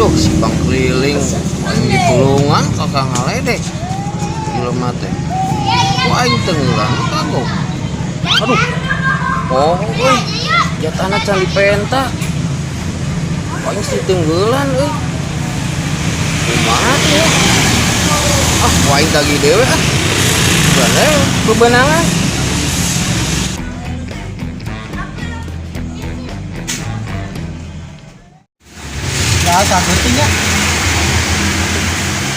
Duh, si Bang keliling aing ditulungan kakak ngaledek. Jelema teh. Ku aing tenggelam kagok. Aduh. Oh, euy. Jatahna can dipenta. Aing sih tenggelan euy. Kumaha tuh? Ah, ku aing tagih dewe ah. Bener, bebenangan. Ya, sagerti nya.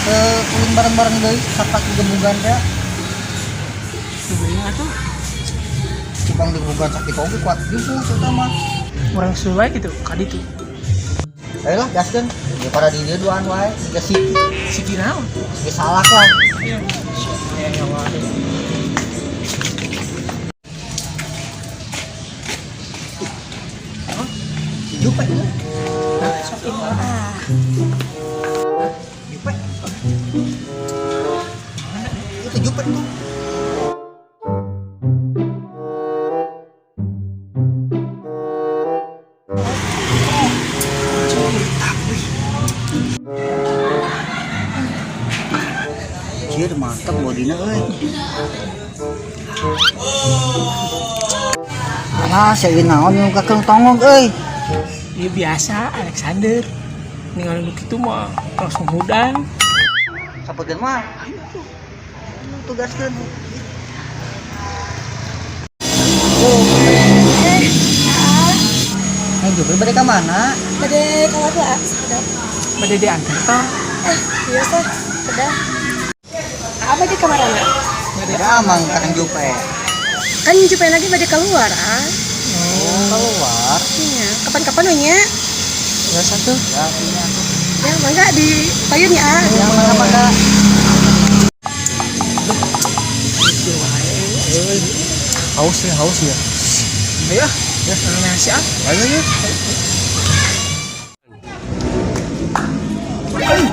Ke ulin bareng-bareng deui sapak digebugan teh. Sebenarnya tuh Cupang digebugan sakit oge kuat juga eta mah. orang Sule gitu kadi tuh. Ayolah gaskeun. Daripada di dieu duaan wae, siga siki, Siki naon? siga salak lah. Iya. Ya nyawa. Jupe. Nah, sok ini ah. Jupe. Itu jupe tuh. Cieu mantep bodina euy. Alah, sia naon nu kakeung tongong euy. Dia biasa Alexander. Ningali nu kitu mah langsung hudang. Sapeutkeun mah. Ayo tuh. Tugaskeun. Neng Jupri bade ka mana? Bade keluar lah, sekedar. Bade diantar tah. Eh, biasa, sekedar. Apa di kamar anak? Bade Bade amang ka Neng Jupe. Kan Jupe lagi bade keluar, ah. Oh, keluar. Iya, kapan-kapan we nya. Biasa tuh. Ya, punya tuh. Ya, mangga di payun ya, ah. Ya, mangga mangga. Haus ya, haus ya. Ayo ah. Ya, nasi ah. Ayo yuk.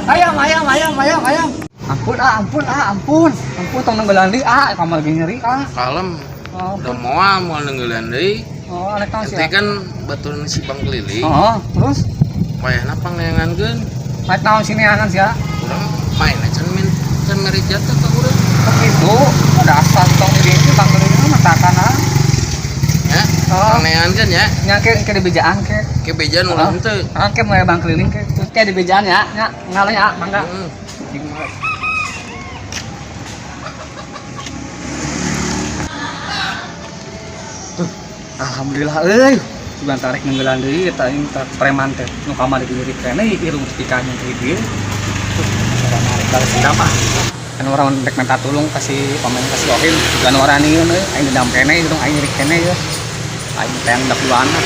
Ayam, ayam, ayam, ayam, ayam. Ampun, ah, ampun, ah, ampun. Ampun, tong nenggelan deui, ah, kamu lagi nyeri, ah. Kalem. Oh, Udah moal moal nenggelan deui. oh, arek tahu sih. Ente kan baturan si Bang keliling. Oh, terus Wayahna pangneangankeun. arek naon sini angan sih, ah. Urang main aja main can mere jatah ka urang. Oh, gitu. Dasar tong di dieu bang keliling mah matakan ah. Ya, Oh. pangneangankeun ya. Nya ke ke dibejaan ke. Ke bejaan ulah henteu. Ah, ke mulai bang keliling ke. Terus ke dibejaan ya, nya ngalah ya, mangga. Heeh. Tuh, alhamdulillah euy. Sugan tarik nenggelan deui eta aing teh preman teh nu kamari diri kene irung speakernya teh dieu. Tuh, cara narik balas dendam ah. Kan orang rek minta tulung kasih pamen kasih ohim sugan waranieun euy aing dendam kene irung aing nyeri kene ye. Aing teh ndak duaan ah.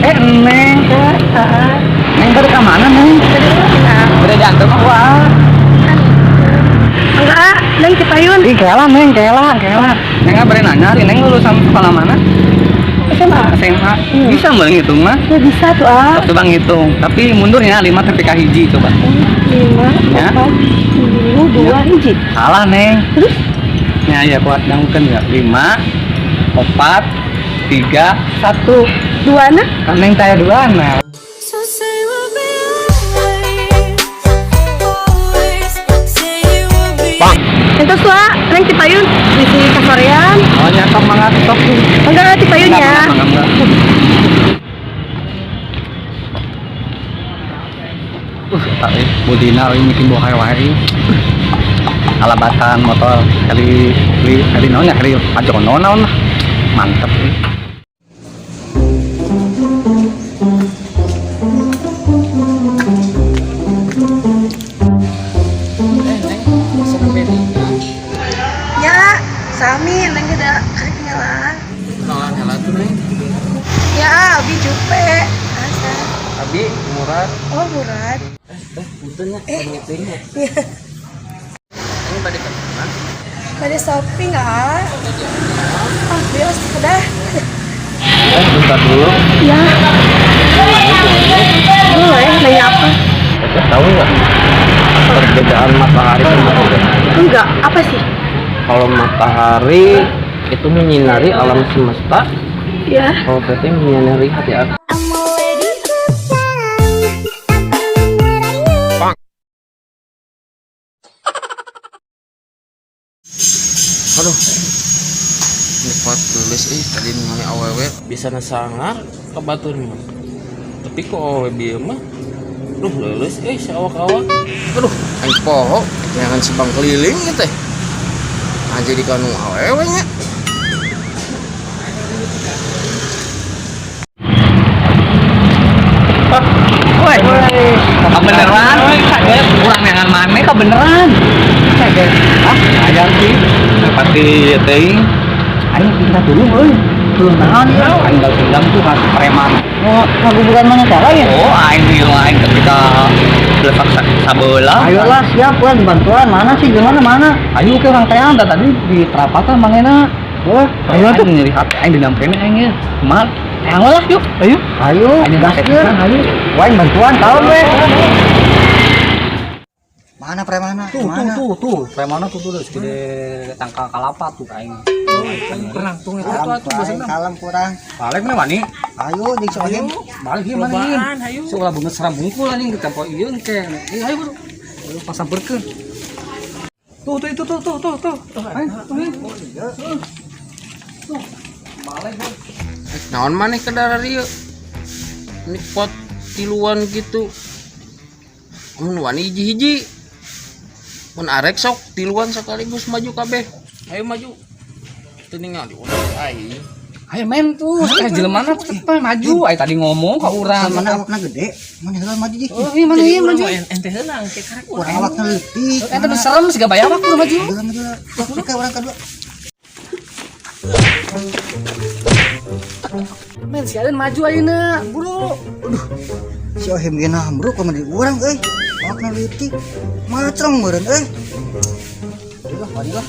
Eh, Neng teh. Ah, Neng bade ka mana, Neng? bade keluar. Bade diantar mah wah. Enggak, ah, Neng di payun. Ih, kela Neng, kela, kela. Neng bade nanya, ari Neng lulusan sekolah mana? SMA. SMA. Bisa mbak ngitung mah? Ya bisa tuh, ah. Coba ngitung, tapi mundurnya 5 tapi ka hiji coba. 5, Ya. 4, 3, 2, hiji. Salah, Neng. Terus? Ya, ya kuat dangukeun ya. 5 4 3 1. 2 nah? Kan Neng taya 2 nah. So say we'll be always, always say you will be. Itu tuh, ah, Neng di payun. Di sini kasorean. Oh, nya tok mangga tok. Enggak, di payun ya. Mangga, mangga. Tak budina euy bikin bohai wae. Alabatan motor kali kali kali naon ya kali pajono naon lah. Mantep euy. Eh, Neng, masa beda. Ya, sami Neng udah karek nyala. Kenalan heula tuh, Neng. Ya, Abi Jupe. Asa. Abi Murad. Oh, Murad. Eh, punten nya, ngitingnya. Iya. Ini bade ka mana? Pada shopping, ah. Ah, biasa udah. Eh, bentar dulu. Ya. Boleh, nanya apa? Teteh tahu nggak perbedaan matahari sama bulan? Enggak, apa sih? Kalau matahari itu menyinari alam semesta, Ya. kalau teteh menyinari hati aku. I'm already hooked. Pot leuleus euy tadi ningali awewe bisa sangar ka batur mah. Tapi kok awewe bieu mah duh leuleus euy saawak-awak. Aduh, aing poho jangan sebang keliling ieu teh. Ah jadi kanu awewe nya. Woi, kebeneran. Kurang dengan mana kebeneran. Ah, ayam sih. Pasti teuing. Aing minta tulung euy. Tulung naon ya? Aing balas dendam tuh kasih preman. Oh, ngaguburan mana cara ya? Oh, aing di aing ketika belesak sabelah. Ayolah siap kan bantuan mana sih gimana mana? Ayo ke orang teang tadi di perapatan mangena. Wah, Ayo tuh nyeri hati aing dendam kene aing ya. Kumaha? Teang lah yuk. Ayo. ayo Aing gaskeun. ayo. Wah, bantuan kalem we. Mana premana? Tuh, tuh, tuh, tuh. Premana tuh tuh segede tangkal kalapa tuh aing. Langtung eta tuh atuh Kalem, kalem kurang. Balik mana wani? Ayo jeung si Ohim. Balik ieu mana ieu? Lobaan hayu. Seolah banget seram bungkul anjing di tempo ieu engke. Ayo ayo bro. Ayo pasamperkeun. Tuh tuh itu tuh tuh tuh tuh. Ayo, tuh. Tuh. Balik bro. Naon maneh ke daerah ieu? Ini pot tiluan gitu. Mun wani hiji-hiji. Mun arek sok tiluan sekaligus maju kabeh. Ayo maju. Teu ningali urang aing. Ayo men tuh, eh jelema cepet maju. Ayo tadi ngomong ke urang. Mana awakna gede? Mana heula maju jih. Oh, iya mana iya maju. Ente heula engke karek Urang awakna leutik. Eta tuh serem siga bayawak tuh maju. Heula maju. Oke, urang kadua. Men si Aden maju ayeuna, buru. Si Ohim ge nambro kumaha di urang euy. Awakna leutik. Macrong meureun euy. Aduh, mari lah.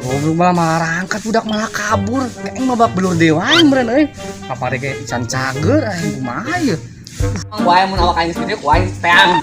Goblok malah malah rangkat budak malah kabur. Kayak mah bak belur dewa aing meureun euy. Kapare ge ican cager aing kumaha ieu. Wae mun awak aing video ku aing teang.